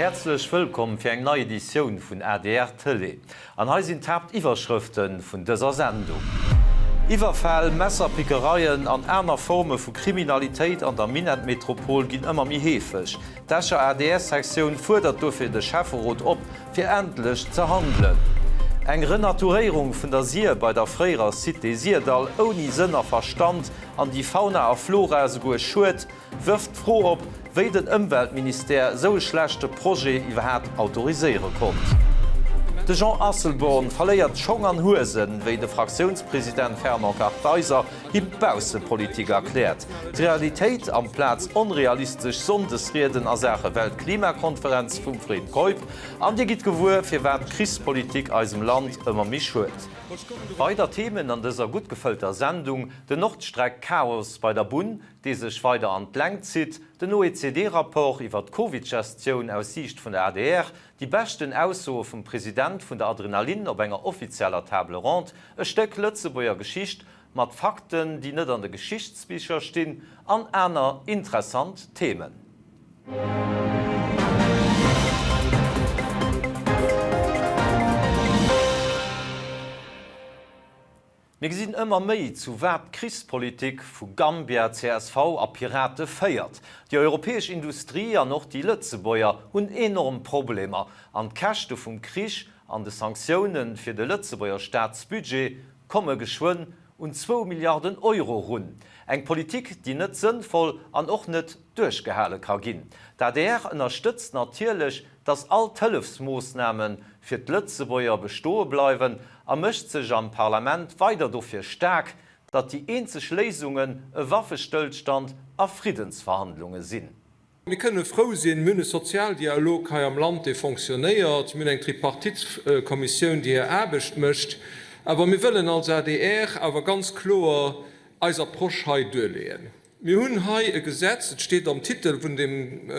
Häerzlech wëllkomm fir eng nei Editioun vun adr Tëlee. An hei sinn d'Haaptiwwerschrëfte vun dëser Sendung. Iwwerfäll, Messerpickereien an aner Forme vu Kriminalitéit an der Minettmetropol ginn ëmmer méi heefeg. D'Escher ADR-Sektioun fuerdert dofir de Schäfferot op, fir endlech ze handelen. Eng Renaturéierung vun der Sir bei der fréierer Cité Syrdall ouni Sënn a Verstand an déi Fauna a Flora esouguer schued, wërft d'Fro op, wéi den Ëmweltministère esou e schlechte Projet iwwerhaat autoriséiere konnt. De Jean Asselborn verléiert Schong an Huesen, wéi de Fraktiounspresident Fernand Kartheiser him d'Baussepolitik erkläert. D'Realitéit amplaz onrealistesch Sonndesrieden a Saache Weltklimakonferenz vum Fred Keup. An Dir gitt gewuer, firwat d'Krichspolitik eisem Land ëmmer méi schued. Weider Themen an dëser gutt gefëllter Sendung, Den Nordstreck-Chaos bei der Bunn, dee sech weider an d'Längt zitt, den OECD-Rapport iwwer d'Covid-Gestioun aus Siicht vun der adr, déi beschten Aussoe vum President vun der Adrenalin op enger offizieller Table ronde, e Stéck Lëtzebuerger Geschicht mat Fakten, déi net an de Geschichtsbicher stinn, an aner interessant Themen. Mir gesinn ëmmer méi, zu wat d'Krichspolitik vu Gambia, csv a Pirate féiert. Déi europäesch Industrie an och déi Lëtzebuerger hunn enorm Problemer an d'Käschte vum Krich an de Sanktioune fir de Lëtzebuerger Staatsbudget komme geschwënn un zwou Milliarden Euro run. Eng Politik, déi net sënnvoll an och net duerchgehale ka ginn. D'adr ënnerstëtzt natierlech, datt all d'Hëllefsmoossname fir d'Lëtzebuerger bestoe bleiwen a mécht sech am Parlament weider dofir staark, datt déi eenzeg Léisungen e Waffestëllstand a Friddensverhandlunge sinn. Mir kënne frou sinn, mir hunn e Sozialdialog hei am Land, dee fonctionnéiert, mir hunn eng Tripartitekommissioun, déi hir Aarbecht mécht. Awer mir wëllen als adr awer ganz kloer eis Approche hei duerleeën. Mir hunn hei e Gesetz, et steet am Titel vun deem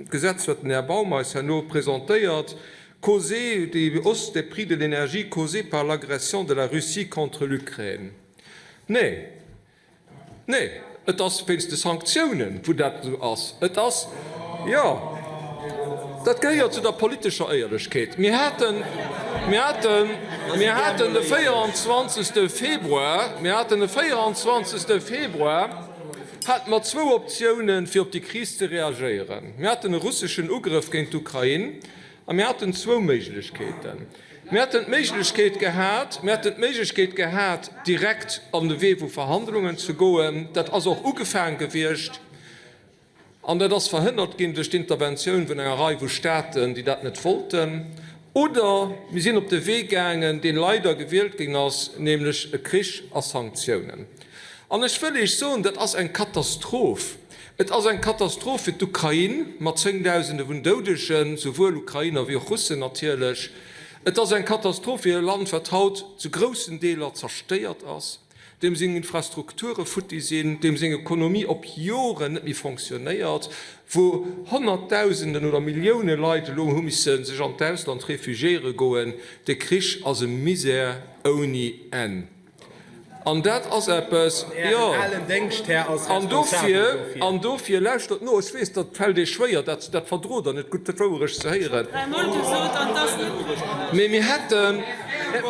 Gesetz, wat den Här Baum eis herno presentéiert, causée, déi Hausse des prix de l'énergie causée par l'agression de la Russie contre l'Ukraine. Nee, nee, et ass wéinst de Sanktiounen, wou dat esou ass. Et ass, jo, dat gehéiert zu der politescher Éierlechkeet. Mir haten, mir haten, mir haten de 24. Februar, mir haten de 24. Februar hate mer zwou Optiounen, fir op déi Kris ze reagéieren. Mir haten e russeschen Ugrëff géint d'Ukrain a mir haten zwou Méiglechkeeten. Mir hätten d'Méiglechkeet gehat, mir hätten d'Méiglechkeet gehat, direkt an de Wee vu Verhandlungen ze goen. Dat ass och ugefaang gewiescht. An dat ass verhënnert ginn duerch d'Interventioun vun enger Rei vu Staaten, déi dat net wollten. Oder mir sinn op de Wee gaangen, dee leider gewielt ginn ass, nämlech e Krich a Sanktiounen. An ech wëll Iech soen, dat ass eng Katastroph. Et ass eng Katastroph fir d'Ukrain, mat Zéngdausende vun Doudegen, souwuel Ukrainer wéi och Russen natierlech. Et ass eng Katastroph fir e Land, wat haut zu groussen Deeler zerstéiert ass. deem seng Infrastrukture futti sinn, deem seng Ekonomie op Joren net méi fonctionnéiert, wou Honnertdausenden oder Millioune Leit elo hu misse sech an d'Ausland refugiéiere goen. De Krich ass e Misär ouni Enn. An dat ass eppes, jo, an dofir, an dofir, lauschtert no, ech weess, dat fält Iech schwéier, dat, dat verdrot Der net gutt, d'Wouerecht ze héieren, mee mir hätten,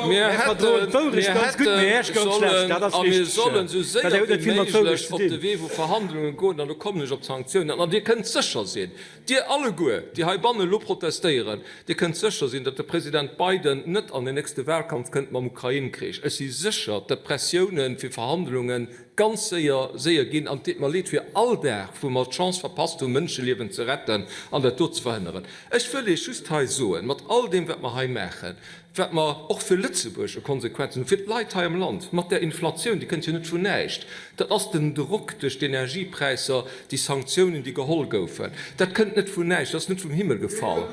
Mir hätten, mir hätten sollen a mir sollen esou séier wéi méiglech op de Wee vu Verhandlungen goen, an do kommen ech op d'Sanktiounen. An Dir kënnt sécher sinn, Dir alleguer, déi heibannen elo protestéieren, Dir kënnt sécher sinn, datt de President Biden net an den nächste Wahlkampf kënnt mam Ukrain-Krich. Ech si sécher, datt d'Pressiounen fir Verhandlunge ganz séier, séier ginn. An et deet mer leed fir all Dag, wou mer d'Chance verpasst hunn, Mënscheliewen ze retten an dat do ze verhënneren. Ech wëll Iech just hei soen, mat all deem, wat mer hei maachen, Wat mer och fir Lëtzebuerg u Konsequenzen hunn, fir d'Leit hei am Land, mat där Inflatioun, déi kënnt jo net vun näischt, dat ass den Drock duerch d'Energiepräisser, déi Sanktiounen, déi geholl goufen, dat kënnt net vun näischt, dat ass net vum Himmel gefall.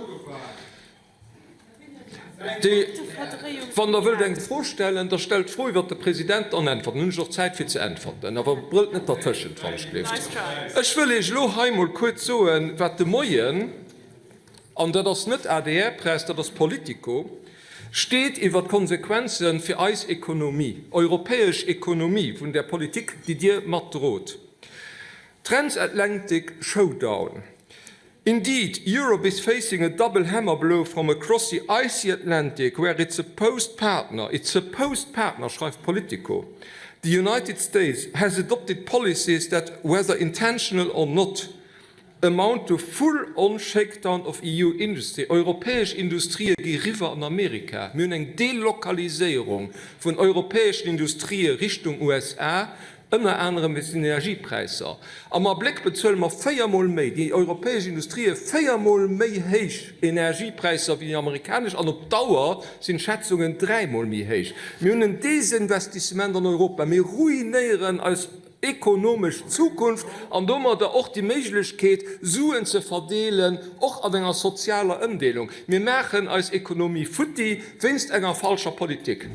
Déi, wann Der wëllt eng Fro stellen, da stellt d'Fro iwwert de President, dann äntwerten. Dann hunn ech och Zäit fir ze äntwerten. Awer brëllt net dertëschent, wann ech gleeft. Ech wëll Iech elo hei emol kuerz soen, wat de Moien, an dat ass net ADR-Press, dat ass Politico, steet iwwer d'Konsequenze fir eis Ekonomie, europäesch Ekonomie, vun där Politik, déi Dir matdrot. Transatlantic Showdown. Indeed, Europe is facing a double hammer blow from across the icy Atlantic where its supposed partner, its supposed partner, schreift Politico, the United States, has adopted policies that, whether intentional or not, amount to full-on shakedown of EU industry. Europäesch Industrië gi riwwer an Amerika. Mir hunn eng Delokaliséierung vun europäeschen Industrië Richtung USA, ënner anerem wéinst den Energiepräisser. Am Abléck bezuele mer véiermol méi, déi europäesch Industrië véiermol méi héich Energiepräisser wéi déi amerikanesch an op Dauer sinn d'Schätzungen dräimol méi héich. Mir hunn en Desinvestissement an Europa. Mir ruinéieren eis ekonomesch Zukunft an domadder och déi Méiglechkeet, Suen ze verdeelen, och an enger sozialer Ëmdeelung. Mir maachen eis Ekonomie futti wéinst enger falscher Politik.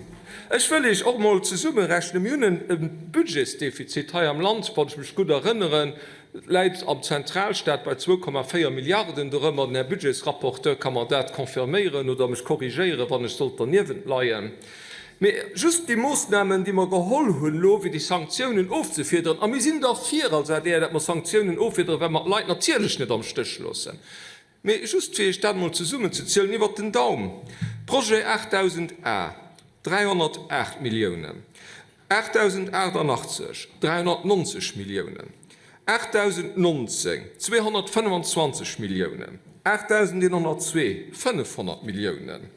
Ech wëll Iech och emol zesummerechnen, Mir hunn e Budgetsdefizit hei am Land, wann ech mech gutt erënneren, läit am Zentralstaat bei 2,4 Milliarden dorëmmer. Den Här Budgetsrapporteur ka mer dat confirméieren oder mech korrigéieren, wann ech sollt derniewent leien. Mee just déi Moossnamen, déi mer geholl hunn elo, fir déi Sanktiounen ofzefiederen, a mir sinn derfir als adr, datt mer Sanktiounen offiederen, well mer d'Leit natierlech net am Stéch loossen, mee just fir Iech dat emol zesummenzezielen iwwert den Daum, Projet 8000 A, 308 Milliounen, 8088, 390 Milliounen, 8019, 225 Milliounen, 8102, 500 Milliounen,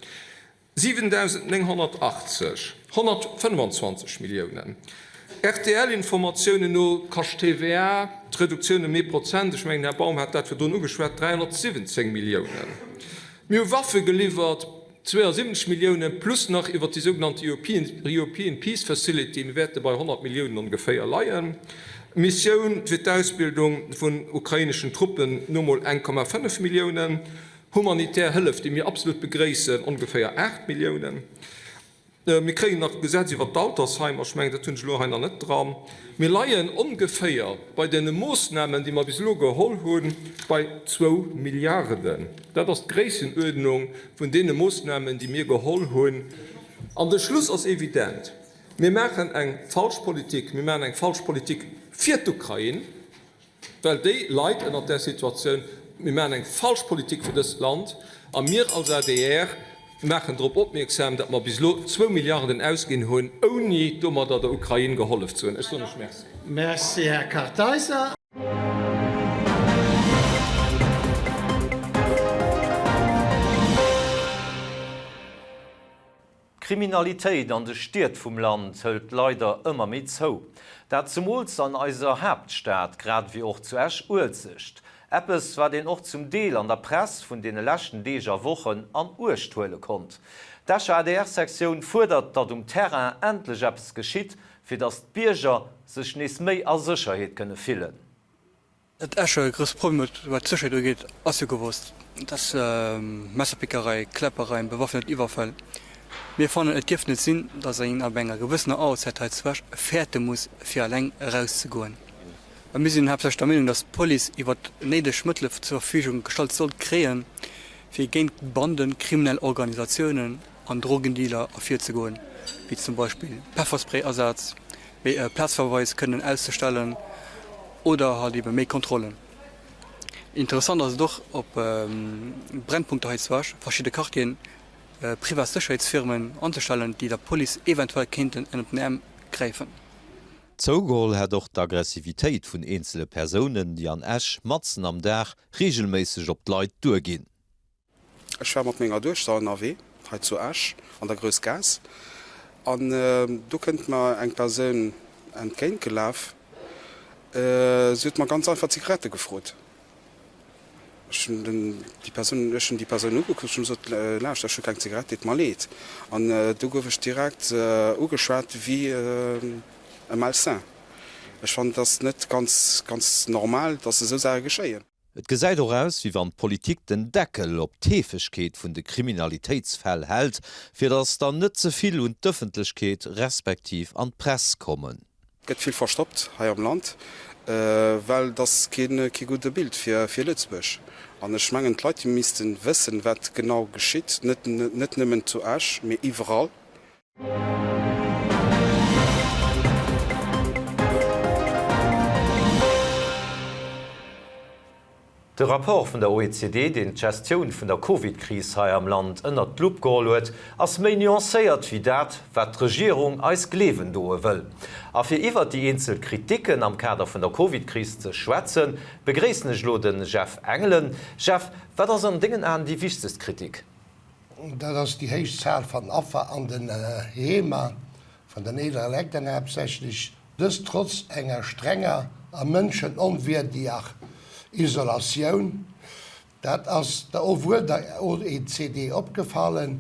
7.980, 125 Milliounen. RTL-Informatiounen no kascht d'TVA, d'Reduktioun ëm ee Prozent, ech mengen, den Här Baum hat dat virdrun ugeschwat, 317 Milliounen. Mir hu Waffe geliwwert, 72 Milliounen, plus nach iwwer déi sougenannte European Peace Facility, mir wäerte bei 100 Milliounen ongeféier leien. Missioun fir d'Ausbildung vun ukraineschen Truppen, nomol 1,5 Milliounen. Humanitär Hëllef, déi mir absolut begréissen, ongeféier 8 Milliounen. Mir kréien nach d'Gesetz iwwert d'Altersheimer, ech mengen, dat hunn ech elo hei nach net dran. Mir leien ongeféier bei deene Moossnamen, déi mer bis elo geholl hunn, bei zwou Milliarden. Dat ass d'Gréissenuerdnung vun deene Moossnamen, déi mir geholl hunn. An de Schluss ass evident, Mir maachen eng falsch Politik. Mir maachen eng falsch Politik fir d'Ukrain. Well déi leit ënnert där Situatioun. Mir maachen eng falsch Politik fir dëst Land a mir als adr maachen drop opmierksam, datt mer bis elo zwou Milliarden ausginn hunn, ouni domadder der Ukrain gehollef ze hunn. Ech soen lech Merci. Merci, Här Kartheiser. D'Kriminalitéit an de Stied vum Land hëlt leider ëmmer méi zou. Dat zemools an eiser Haaptstad, grad ewéi och zu Esch-Uelzecht. Eppes, wat een och zum Deel an der Press vun deene leschten Deeg a Wochen an Uecht huele konnt. D'Escher ADR-Sektioun fuerdert, datt um Terrain endlech eppes geschitt, fir datt d'Bierger sech nees méi a Sécherheet kënne fillen. Datt Esch e grousse Problem huet, wat d'Sécherheet ugeet, ass jo gewosst. Et ass Messerpickerei, Kläppereien, bewaffnet Iwwerfäll. Mir fannen, et dierft net sinn, datt een ab enger gewëssener Auerzäit hei zu Esch fäerte muss, fir eleng erauszegoen. A mir sinn haaptsächlech der Meenung, datt d'Police iwwert néideg Mëttele zur Verfügung gestallt sollt kréien, fir géint Banden, kriminell Organisatiounen an Drogendealer ervirzegoen, wéi zum Beispill Pefferspray-Asaz, méi Plazverweis kënnen auszestellen oder halt ebe méi Kontrollen. Interessant ass et och op Brennpunkter hei zu Esch, verschidde Quartieren, privat Sécherheetsfirmen anzestellen, déi der Police eventuell kéinten ënnert den Äerm gräifen. Zougeholl hätt och d'Aggressivitéit vun eenzele Persounen, déi an Esch matzen am Dag reegelméisseg op d'Leit duerginn. Ech war mat menger Duechter ënnerwee hei zu Esch an der Groussgaass an do kënnt mer eng Persoun entgéint gelaf. Si huet mer ganz einfach Zigarette gefrot. Ech hunn den déi Persoun ech hunn déi Persoun ugekuckt, ech hunn gesot, lauschter ech hu keng Zigarett, deet mer leed. An do gouf ech direkt ugeschwat wéi e Malsain. Ech fannen, et ass net ganz ganz normal, dass esou Saache geschéien. Et gesäit och aus, wéi wann d'Politik den Deckel op d'Heefegkeet vun de Kriminalitéitsfäll hält, fir datt der net ze vill un d'Ëffentlechkeet respektiv an d'Press kommen. Et gëtt vill verstoppt hei am Land, well et ass kee gudde Bild fir Lëtzebuerg. An ech mengen, d'Leit déi missten wëssen, wat genau geschitt, net nëmmen zu Esch, mee iwwerall. De Rapport vun der OECD, deen d'Gestioun vun der Covid-Kris hei am Land ënnert d'Lupp geholl huet, ass méi nuancéiert wéi dat, wat d'Regierung eis gleewen doe wëll. A fir iwwert déi eenzel Kriticken am Kader vun der Covid-Kris ze schwätzen, begréissen ech elo de Jeff Engelen. Jeff, wat ass an dengen Aen déi wichtegst Kritik? Dat ass déi héich Zahl van Affer an den Heemer, van den eelere Lekt an haaptsächlech, dëst trotz enger strenger a mënschenonwierdiger Isolatioun. Dat ass der och wuel der OECD opgefallen.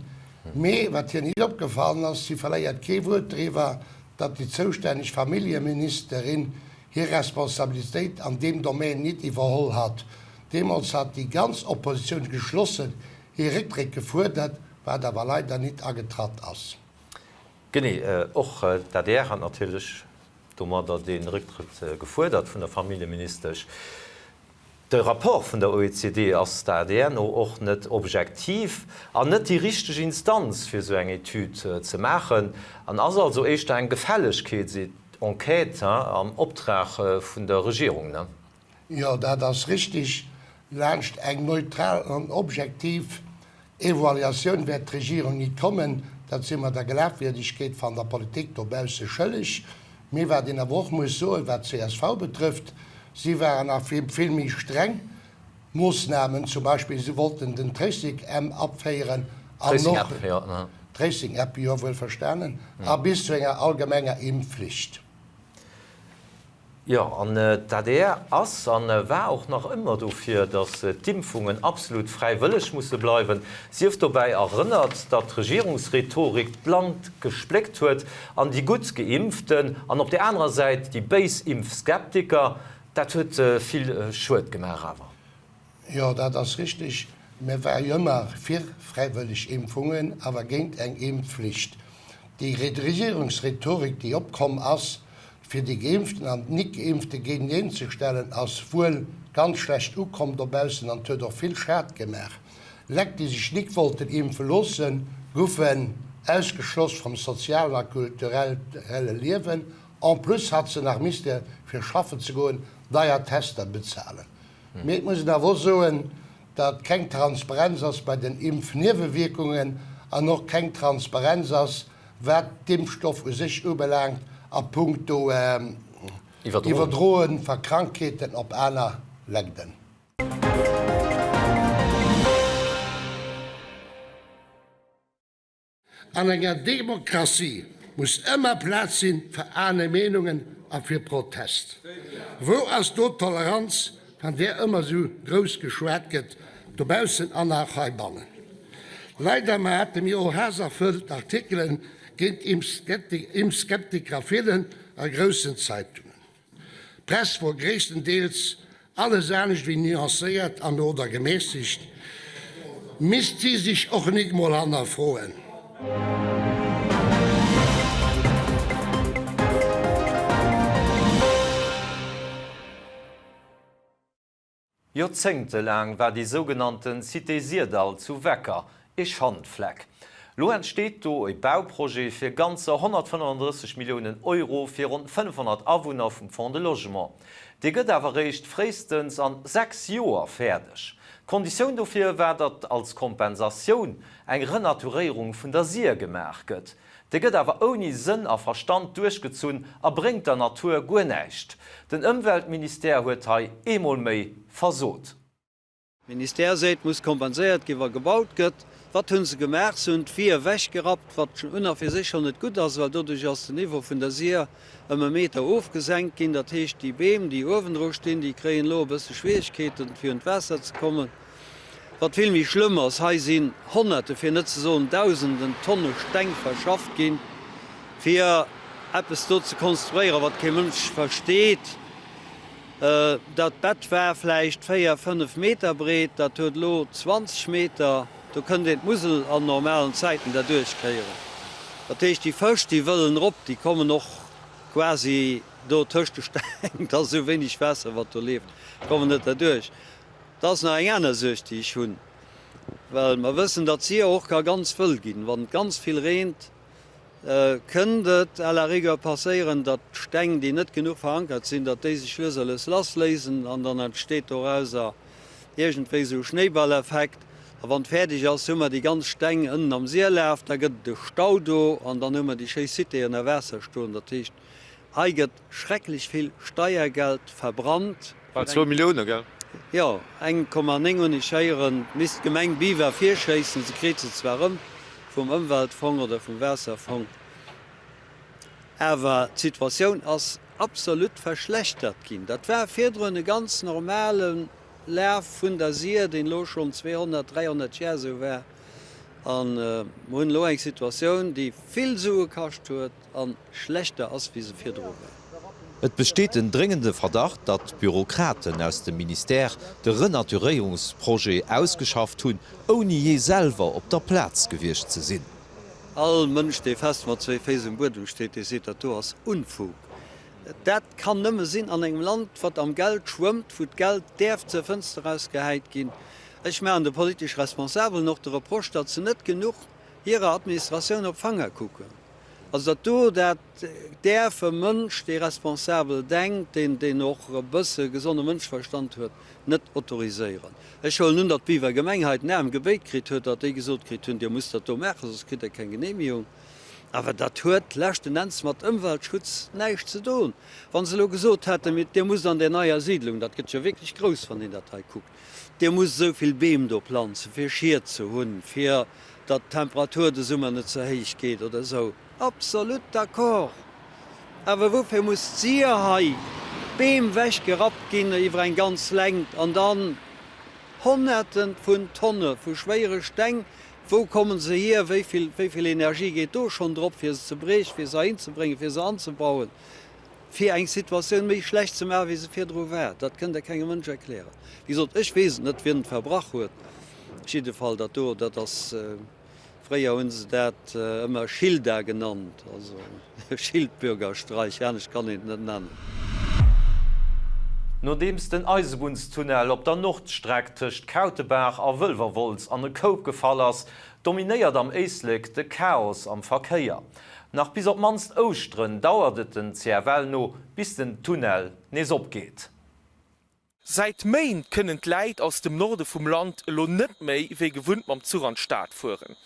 Mee wat hir nit opgefallen ass, si verléiert kee Wuert driwwer, datt déi zoustänneg Familljeministerin hir Responsabilitéit an deem Domaine nit iwwerholl hat. Deemools hat déi ganz Oppositioun geschlossen hir Réckdréck gefuerdert, wat awer leider nit agetratt ass. Genee, och d'ADR hat natierlech domadder dee Récktrëtt gefuerdert vun der Familljeministesch. De Rapport vun der OECD ass der adr no och net objektiv an net déi richteg Instanz fir esou eng Etüd ze maachen an ass also éischter eng Gefällegkeetsenquête am Optrag vun der Regierung. Jo, dat ass richtig. Laanscht eng neutral an objektiv Evaluatioun wäert d'Regierung nit kommen. Dat si mer der Glafwierdegkeet van der Politik dobausse schëlleg. Mee wat een awer och muss soen, wat d'CSV betrëfft, si waren nach fir vill méi streng Moossnamen. Zum Beispill, si wollten den Tracing-App aféieren an och, Tracing-App, jo, wuelverstanen, a bis zu enger allgemenger Impfflicht. Jo, an d'ADR ass a war och nach ëmmer dofir, datt d'Impfungen absolut fräiwëlleg musse bleiwen. Sief dobäi erënnert, datt d'Regierungsrhetorik d'Land gespléckt huet an déi gutt Geimpften an op där anerer Säit déi béis Impfskeptiker. Dat huet vill Schued gemaach awer. Jo, dat ass richtig. Mir ware jo ëmmer fir fräiwëlleg Impfungen, awer géint eng Impfflicht. Déi Regierungsrhetorik, déi opkomm ass, fir déi Geimpften an d'Nit-Geimpfte géinteneen ze stellen, ass wuel ganz schlecht ukomm dobaussen an huet och vill Schad gemaach. Lekt, déi sech nik wollten impfe loossen, goufen ausgeschloss vum sozialen a kulturelle Liewen. En plus hat se nach misste fir schaffen ze goen deier Tester bezahlen. Mee et muss een awer och soen, datt keng Transparenz ass bei den Impfniewewierkungen an och keng Transparenz ass, wat d'Impfstoff u sech ubelaangt a puncto Iwwerdroe va Krankheeten op aner Legden. An enger Demokratie muss ëmmer Plaz sinn fir aner Meenungen a fir Protest. Wou ass do d'Toleranz, van där ëmmer sou grouss geschwat gëtt, dobaussen an och heibannen? Leider mar hate mir och haasserfëllt Artikelen géint Impfskeptiker a villen a groussen Zeitungen. D'Press wor gréisstendeels alles anescht wéi nuancéiert an oder gemässegt. Misst si sech och nik mol hannerfroen. Joerzéngtelaang war déi sougenannten Cité Syrdall zu Wecker ee Schandfleck. Lo entsteet do e Bauprojet fir ganzer 135 Milliounen Euro fir ronn 500 Awunner vum Fonds de Logement. Dee gëtt awer réischt fréistens an 6 Joer fäerdeg. D'Konditioun dofir war, datt als Kompensatioun eng Renaturéierung vun der Sir gemaach gëtt. Déi gëtt awer ouni Sënn a Verstand duerchgezunn a bréngt der Natur guer näischt. Den Ëmweltministère huet hei eemol méi versot. Ministère seet, muss kompenséiert ginn, wa gebaut gëtt. Wat hu se gemaach? Se hunn d'Wier ewechgerappt, wat un a fir sech schonn net gutt ass, well doduerch ass den Niveau vun der Sir ëm e Meter ofgesenkt ginn. Dat heescht, déi Beem, déi uewendru stinn, déi kréien elo e bësse Schwierigkeeten, fir un d'Waasser ze kommen. Wat vill méi schlëmm ass, hei sinn Honnerte, fir net ze soen Dausenden Tonne Steng verschafft ginn, fir eppes do ze konstruéieren, wat kee Mënsch versteet. Dat Bett war vläicht 4, 5 Meter breet, dat huet elo 20 Meter. Do kënnt een d'Musel an normalen Zäiten derduerch kéieren. Dat heescht, déi Fësch, déi wëllen erop, déi kommen och quasi do tëscht de Steng, et ass esou wéineg Waasser, wat do leeft, kommen net derduerch. Da ass nach eng aner Suerg, déi ech hunn, well mer wëssen, datt d'Sir och ka ganz wëll ginn. Wann et ganz vill reent, kënnt et à la rigueur passéieren, datt d'Steng, déi net genuch verankert sinn, datt déi sech lues a lues lassléisen an dann entsteet dorauser. Iergendwéi esou Schnéiballeffekt. A wann et fäerdeg ass, hu mer déi ganz Steng ënnen am Sierlaf, da gëtt et e Stau do an dann hu mer déi schéi Cité ënner Waasser stoen. Dat heescht, hei gëtt schrecklech vill Steiergeld verbrannt. Bal zwou Millioune, gell? Jo, 1,9 hunn ech héieren. Misst d'Gemeng Biwer virschéissen. Se kritt se zwar erëm vum Ëmweltfong oder vum Waasserfong, awer d'Situatioun ass absolut verschlechtert ginn. Dat war virdrun e ganz normale Laf vun der Sir, deen elo schonn 200, 300 Jar esou war. A mer hunn elo eng Situatioun, déi vill Sue kascht huet a schlechter ass, wéi se virdru war. Et besteet den dréngende Verdacht, datt Bürokraten aus dem Ministère de Renaturéierungsprojet ausgeschafft hunn, ouni jee selwer op der Plaz gewiescht ze sinn. All Mënsch, dee fest mat zwéi Féiss um Buedem steet, dee seet, dat do ass Unfug. Dat kann nëmme sinn an engem Land, wat am Geld schwëmmt, wou d'Geld däerf zur Fënster erausgehäit ginn. Ech maachen de politesch Responsabelen och de Reproche, datt se net genuch hirer Administratioun op d'Fanger kucken. Also dat do, dat däerf e Mënsch, dee responsabel denkt, deen, deen och e bësse gesonde Mënscheverstand huet, net autoriséieren. Ech huelen un, datt d'Biwer Gemeng hei den Aarm gebéit kritt huet, datt déi gesot kritt hunn, Dir musst dat do maachen, soss kritt Der keng Genehmigung. Awer dat huet leschten Enns mat Ëmweltschutz näischt ze doen. Wa se elo gesot hätten, Mee Dir musst an där neier Siidlung, dat gëtt jo wierklech grouss, wann een dat hei kuckt, Dir musst esou vill Beem do planzen, fir Schied ze hunn, fir datt d'Temperatur de Summer net ze héich geet oder esou. Absolut d'accord! Awer woufir muss d'Sir hei Beem wechgerappt ginn iwwer eng ganz Längt an dann Honnerten vun Tonne vu schwéiere Steng Wou kommen se hier? Wéi vill, wéi vill Energie geet do schonn drop, fir se ze briechen, fir se heihinzebréngen, fir se anzebauen, fir eng Situatioun méi schlecht ze maachen, wéi se virdru war? Dat kënnt Der kengem Mënsch erklären. Wéi gesot, ech weess et net, wien et verbrach huet. Op jidde Fall, dat do, dat ass, fréier hu se dat ëmmer Schilda genannt, also Schildbürgerstreich, anescht kann een et net nennen. Nodeems den Eisebunnstunnel op der Nordstreck tëscht Kautebaach a Wëlwerwolz an e Koup gefall ass, dominéiert am Éislek de Chaos am Verkéier. Nach bis op d'mannst Ouschteren dauert et dem CFL no, bis den Tunnel nees opgeet. Säit Méint kënnen d'Läit aus dem Norde vum Land elo net méi wéi gewunnt mam Zuch an d'Stad fueren.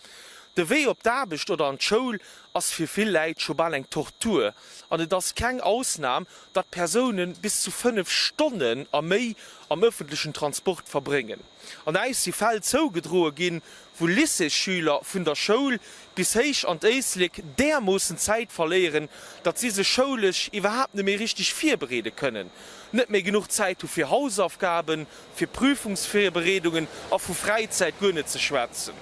De Wee op d'Aarbecht oder an d'Schoul ass fir vill Läit scho bal eng Tortur an et ass keng Ausnam, datt Persoune bis zu 5 Stonnen a méi am ëffentlechen Transport verbréngen. An äis si Fäll zougedroe ginn, wou Lycéesschüler vun der Schoul bis héich an d'Éislek därmoossen Zäit verléieren, datt si sech schoulesch iwwerhaapt net méi richteg virbereede kënnen, net méi genuch Zäit hu fir Hausaufgaben, fir Prüfungsvirbereedungen a vu Fräizäit guer net ze schwätzen.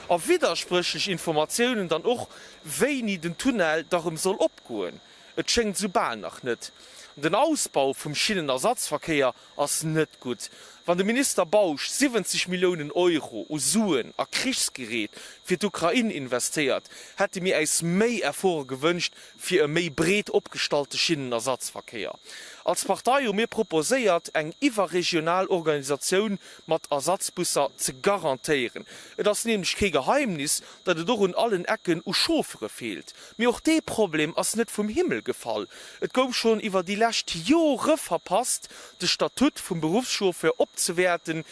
A widderspréchlech Informatiounen dann och, wéini den Tunnel da rëm soll opgoen. Et schéngt esou bal nach net. Den Ausbau vum Schinnenersatzverkéier ass net gutt. Wann de Minister Bausch 70 Milliounen Euro u Suen a Krichsgerät fir d'Ukrain investéiert, hätte mir äis méi Efforte gewënscht fir e méi breet opgestallte Schinnenersatzverkéier. Als Partei hu mir proposéiert, eng iwwerregional Organisatioun mat Ersatzbusser ze garantéieren. Et ass nämlech kee Geheimnis, datt et och un allen Ecken u Chauffere feelt. Mee och dee Problem ass net vum Himmel gefall. Et gouf schonn iwwer déi lescht Jore verpasst, de Statut vum Beruffschauffeur opzewäerten,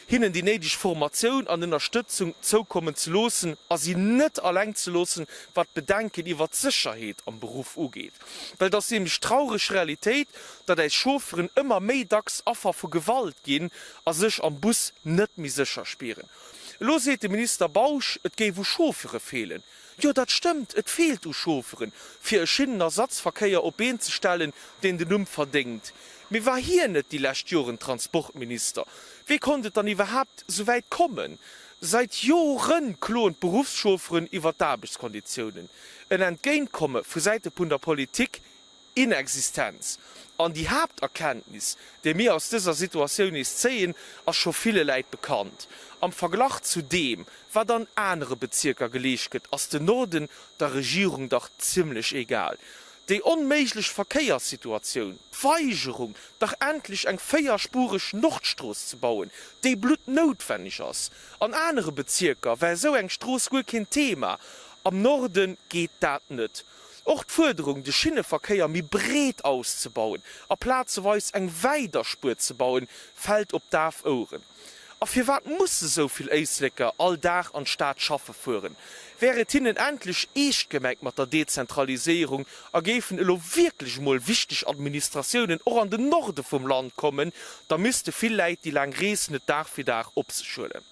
hinnen déi néideg Formatioun an Ënnerstëtzung zoukommen ze loossen a si net alleng ze loossen, wat d'Bedenken iwwer d'Sécherheet am Beruff ugeet. Well et ass nämlech d'traureg Realitéit, datt äis Chaufferen ëmmer méi dacks Affer vu Gewalt ginn a sech am Bus net méi sécher spieren. Elo seet de Minister Bausch, et géif u Chauffere feelen. Jo, dat stëmmt, et feelt u Chaufferen, fir e Schinnenersatzverkéier op Been ze stellen, deen den Numm verdéngt. Mee war hien net déi lescht Joren Transportminister? Wéi konnt et dann iwwerhaapt sou wäit kommen? Seit Jore kloen d'Beruffschaufferen iwwer d'Aarbechtskonditiounen. En Entgéintkomme vu Säite vun der Politik Inexistenz. An déi Haapterkenntnis, déi mir aus dëser Situatioun nees zéien, ass scho ville Läit bekannt, Am Verglach zu deem, wat an anere Bezierker geleescht gëtt, ass den Norden der Regierung dach zimlech egal. Déi onméiglech Verkéierssituatioun, d'Weigerung, dach endlech eng véierspureg Nordstrooss ze bauen, déi bluttnoutwenneg ass. An anere Bezierker war esou eng Strooss guer keen Thema, am Norde geet dat net. Och d'Fuerderung, de Schinneverkéier méi breet auszebauen a plazeweis eng weider Spuer ze bauen, fält op daf Oueren. A firwat musse sou vill Éisleker all Dag an d'Stad schaffe fueren? Wär et hinnen endlech eescht gemengt mat der Dezentraliséierung a géifen elo wierklech emol wichteg Administratiounen och an den Norde vum Land kommen, da misste vill Läit déi laang Rees net Dag fir Dag op sech huelen.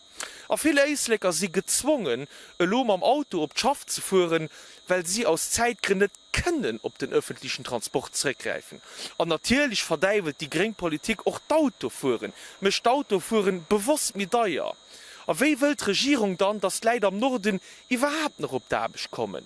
A vill Éisleker si gezwongen, elo mam Auto op d'Schaff ze fueren, well si aus Zäitgrënn net kënnen op den ëffentlechen Transport zeréckgräifen. An natierlech verdäiwelt déi gréng Politik och d'Autofueren, mécht d'Autofueren bewosst méi deier. A wéi wëll d'Regierung dann, datt d'Läit am Norden iwwerhaapt nach op d'Aarbecht kommen?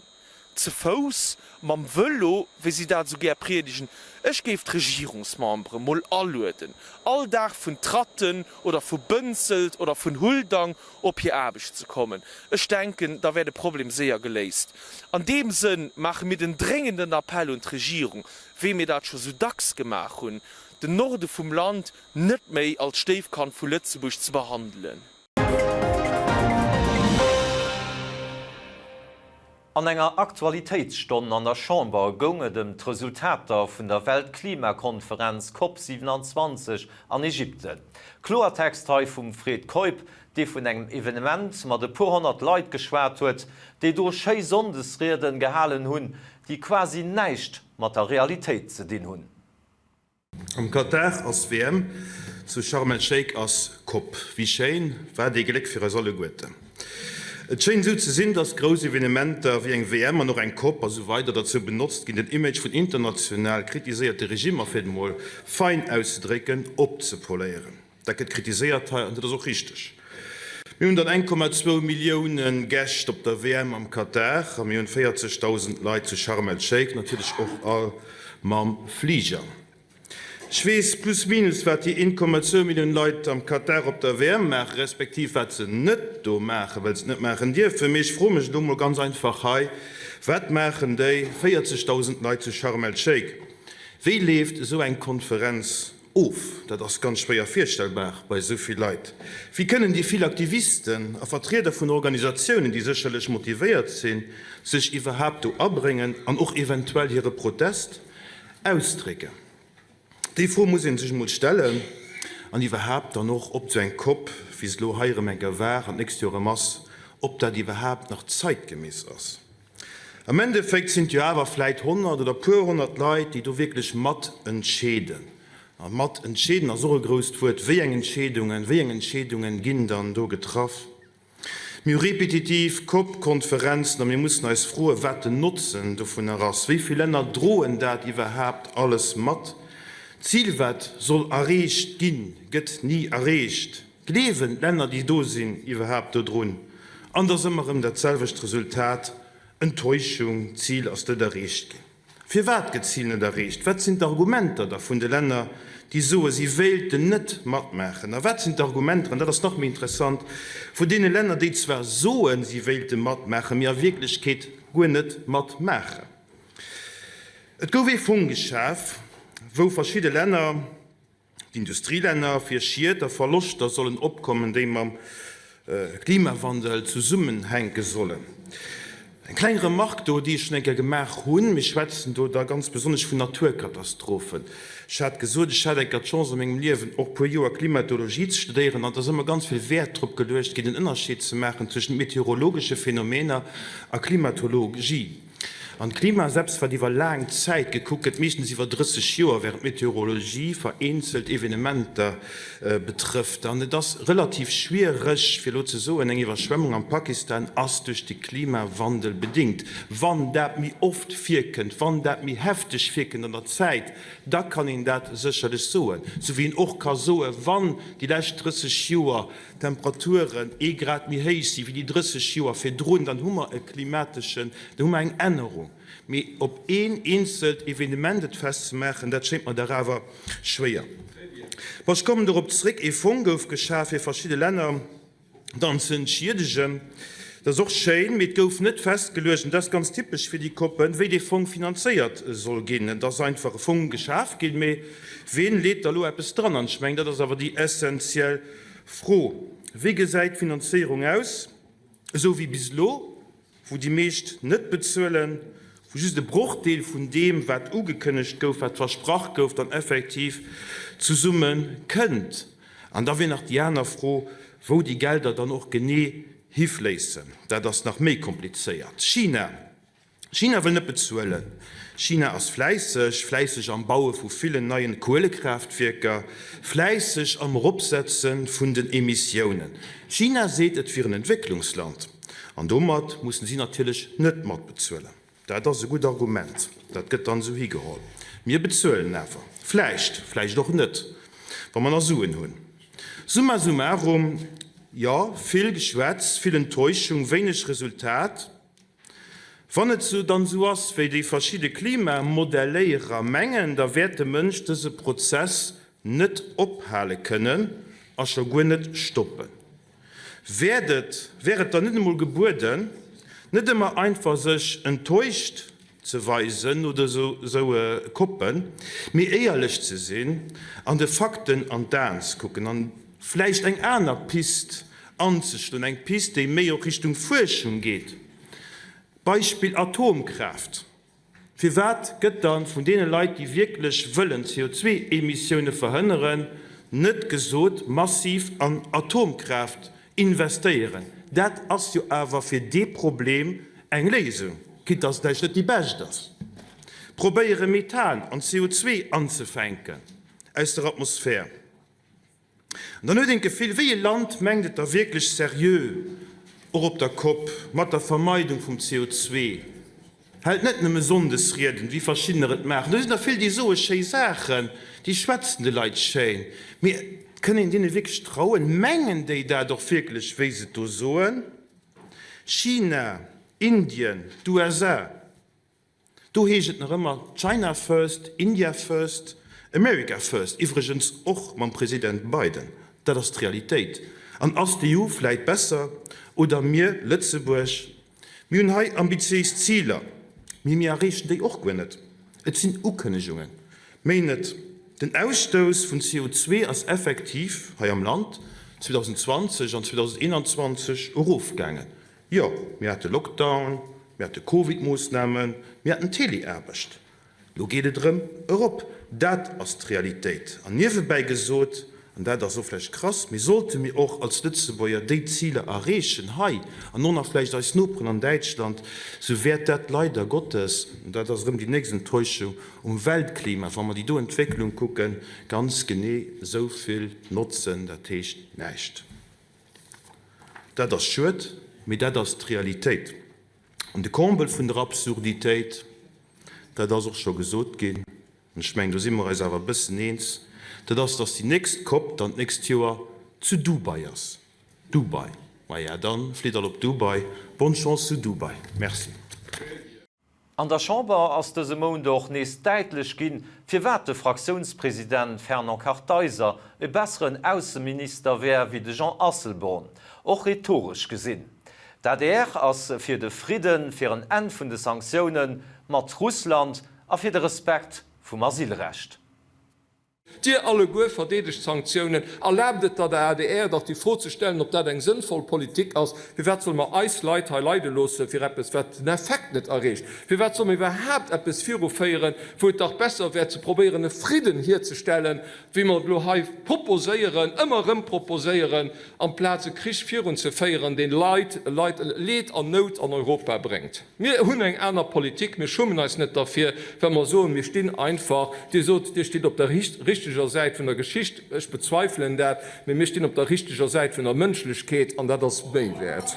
Ze Fouss, mam Vëlo, wéi si dat esou gär priedegen? Ech géif d'Regierungsmembere mol alueden, all Dag vun Tratten oder vu Bënzelt oder vun Huldang op hir Aarbecht ze kommen. Ech denken, da wär de Problem séier geléist. An deem Sënn maache mir den dréngenden Appell un d'Regierung, wéi mir dat scho sou dacks gemaach hunn, den Norde vum Land net méi als Stéifkand vu Lëtzebuerg ze behandelen. An enger Aktualitéitsstonn an der Chamber goung et ëm d'Resultater vun der Weltklimakonferenz Cop 27 an Ägypten. Kloertext hei vum Fred Keup, dee vun engem Evenement mat e puer 100 Leit geschwat huet, déi do schéi Sonndesrieden gehalen hunn, déi quasi näischt mat der Realitéit ze dinn hunn. Am Katar ass WM, zu Sharm el Sheikh ass Cop. Wéi schéin, wat ee Gléck fir eis alleguerten. Et schéint esou ze sinn, dass grouss Evenementer wéi eng WM an och eng Cop a sou weider derzou benotzt ginn, den Image vun international kritiséierte Regimmer, fir et emol fein auszedrécken, opzepoléieren. Dat gëtt kritiséiert hei an dat ass och richteg. Mir hunn dann 1,2 Millioune Gäscht op der WM am Katar a mir hunn 40.000 Leit zu Sharm el Sheikh, natierlech och all mam Fliger. Ech weess plus minus wat déi 1,2 Millioun Leit am Katar op der WM maachen, respektiv wat se net do maachen, well se et net maachen dierfen. Mee ech froe mech elo mol ganz einfach hei, Wat maachen déi 40.000 Leit zu Sharm el Sheikh? Wéi leeft esou eng Konferenz Of. Dat ass ganz schwéier virstellbar bei esou vill Leit. Wéi kënnen déi vill Aktivisten a Vertrieder vun Organisatiounen, déi sécherlech motivéiert sinn, sech iwwerhaapt do abréngen an och eventuell hire Protest ausdrécken? Déi Fro muss ee sech emol stellen. An iwwerhaapt dann och, ob esou eng Cop, wéi se elo hei erëm eng Kéier war an d'nächst Joer erëm ass, ob dat iwwerhaapt nach zeitgemäss ass. Am Endeffekt sinn et jo awer vläit 100 oder puer 100 Leit, déi do wierklech mat entscheeden. A mat entscheeden ass och e grousst Wuert. Wéi eng Entscheedungen, wéi eng Entscheedungen ginn dann do getraff? Mir hu repetitiv COP-Konferenzen a mir mussen eis froen, wat den Notzen dovunner ass. Wéi vill Länner droen dat iwwerhaapt alles mat? D'Zil, wat soll erreecht ginn, gëtt ni erreecht. Gleewen d'Länner, déi do sinn, iwwerhaapt dodrun? An et ass ëmmer erëm dat selwecht Resultat, Enttäuschung, d'Zil ass net erreecht ginn. Firwat gëtt d'Zil net erreecht? Wat sinn d'Argumenter da vun de Länner, déi soen, si wéilten net matmaachen? A wat sinn d'Argumenter, an dat ass nach méi interessant, vun deene Länner, déi zwar soen, si wéilte matmaachen, mee a Wierklechkeet guer net matmaachen? Et gouf ee Fong geschaf, wou verschidde Länner, d'Industrielänner fir Schied a Verloschter sollen opkommen, déi mam Klimawandel zesummenhänke sollen. Eng kleng Remark do, déi ech schonn eng Kéier gemaach hunn, Mir schwätzen do da ganz besonnesch vun Naturkatastrophen. Ech hat gesot, ech hat eng Kéier d'Chance a mengem Liewen och e puer Joer Klimatologie ze studéieren an et ass ëmmer ganz vill Wäert drop geluecht ginn, den Ënnerscheed ze maachen zwëschent meteorologesche Phänomener a Klimatologie. An d'Klima selbst, wat iwwer laang Zäit gekuckt gëtt, meeschtens iwwer 30 Joer, während d'Meteorologie vereenzelt Evenementer betrëfft. An et ass relativ schwiereg, fir elo ze soen, eng Iwwerschwemmung am Pakistan ass duerch de Klimawandel bedéngt. Wann dat méi oft virkënnt, wann dat méi hefteg virkënnt an der Zäit, da kann een dat sécherlech soen. Sou wéi een och ka soen, wann déi lescht 30 Joer d'Temperaturen ee Grad méi héich si wéi déi 30 Joer virdrun, dann hu mer e klimateschen, dann hu mer eng Ännerung. Mee op een eenzelt Evenement et festzemaachen, dat schéngt mer dach awer schwéier. Bon, ech kommen dorop zréck, Ee Fong gouf geschaf, fir verschidde Länner dann ze entschiedegen. Dat ass och schéin, mee et gouf net festgeluecht, an dat ass ganz typesch fir déi COPen, wéi dee Fong finanzéiert soll ginn. Et ass einfach e Fong geschaf ginn, mee ween leet da lo eppes dran? An ech mengen, dat ass awer déi essenziell Fro, Wéi gesäit d'Finanzéierung aus? Esou wéi bis elo, wou déi meescht net bezuelen, wou just e Brochdeel vun deem, wat ugekënnegt gouf, wat versprach gouf, dann effektiv zesumme kënnt. An da wier nach déi aner Fro, Wou déi Gelder dann och genee hifléissen, dat ass nach méi komplizéiert. China China wëll net bezuelen. China ass fläisseg, fläisseg am Baue vu villen neien Kuelekraaftwierker, fläisseg am Eropsetze vun den Emissiounen. China seet, et wier en Entwécklungsland an domat mussen si natierlech net matbezuelen. Dat ass e gutt Argument, dat gëtt dann esou higeholl. Mir bezuelen awer. Vläicht, vläicht och net, wa mer nach Suen hunn. Summa summarum, jo, vill Geschwätz, vill Enttäuschung, wéineg Resultat. Wann et sou dann sou ass, wéi déi verschidde Klimamodelléierer mengen, da wäert de Mënsch dëse Prozess net ophale kënnen a scho guer net stoppen. Wäert et, wär et dann net emol gebueden, net ëmmer einfach sech enttäuscht ze weisen oder sou sou Koppen, mee éierlech ze sinn an de Fakten an d'Aen ze kucken an vläicht eng aner Pist anzeschloen, eng Pist, déi méi och Richtung Fuerschung geet, Beispill Atomkraaft. Firwat gëtt dann vun deene Leit, déi wierklech wëllen d'CO2-Emissioune verhënneren, net gesot, massiv an Atomkraaft investéieren? Dat ass jo awer fir dee Problem eng Léisung, quitte dass et vläicht net déi bescht ass. Probéiere Methan an CO2 anzefänken aus der Atmosphär. An dann huet een d'Gefill, wéi e Land mengt et da wierklech seriö, och op der Kopp, mat der Vermeidung vum CO2? Hält net nëmme Sonndesrieden, wéi verschiddener et maachen. Do sinn der vill, déi soe schéi Saachen, déi schwätzen de Leit schéin, mee kënn een deene wierklech trauen? Mengen déi dat och wierklech, wéi se et do soen? China, Indien, d'USA. Do heescht et nach ëmmer China first, India first, America first, iwwregens och mam President Biden. Dat ass d'Realitéit. An ass d'EU vläit besser oder mir Lëtzebuerg? Mir hunn hei ambitiéis Ziler, mee mir erreechen déi och guer net. Et sinn Ukënnegungen, méi net. Den Ausstouss vun CO2 ass effektiv hei am Land 2020 an 2021 erofgaangen. Jo, mir hate Lockdown, mir hate Covid-Moossnamen, mir haten Teleaarbecht. Lo geet et erëm erop. Dat ass d'Realitéit. An niewebäi gesot, an dat ass och vläicht krass, mee sollte mir och als Lëtzebuerger déi Ziler erreechen hei an och nach vläicht eis Noperen an Däitschland, sou wäert dat leider Gottes, an dat ass erëm déi nächst Enttäuschung, um Weltklima, wa mer déi do Entwécklung kucken, ganz genee esou vill notzen, dat heescht näischt. Dat ass schued, mee dat ass d'Realitéit. An de Comble vun der Absurditéit, dat ass och scho gesot ginn, an ech mengen, do si mer eis awer e bëssen eens, dat ass, dass déi nächst Cop dann d'nächst Joer zu Dubai ass. Dubai! Maja, dann flitt all op Dubai. Bonne Chance zu Dubai. Merci. An der Chamber ass dëse Mount och nees däitlech ginn, firwat de Fraktiounspresident Fernand Kartheiser e besseren Ausseminister wär wéi de Jean Asselborn, och rhetoresch gesinn. D'adr ass fir de Fridden, fir en Enn vun de Sanktioune mat Russland a fir de Respekt vum Asylrecht. Dir alleguer verdeedegt Sanktiounen. Erlaabt et der der adr dach déi Fro ze stellen, ob dat eng sënnvoll Politik ass. Firwat solle mer eis Leit hei leide loosse fir eppes, wat den Effekt net erreecht? Firwat solle mer iwwerhaapt eppes viruféieren, wou et dach besser wär ze probéieren e Fridden hierzestellen, wéi mer et elo hei proposéieren, ëmmer erëm proposéieren, amplaz e Krich virunzeféieren, deen Leit, Leit, Leed an Nout an Europa bréngt? Mir hunn eng aner Politik. Mir schummen eis net derfir, wa mer soen, mir stinn einfach, Dir sot, Dir stitt op der richteger Säit vun der Geschicht, ech bezweifelen dat, mee mir stinn op der richteger Säit vun der Mënschlechkeet, an dat ass méi wäert.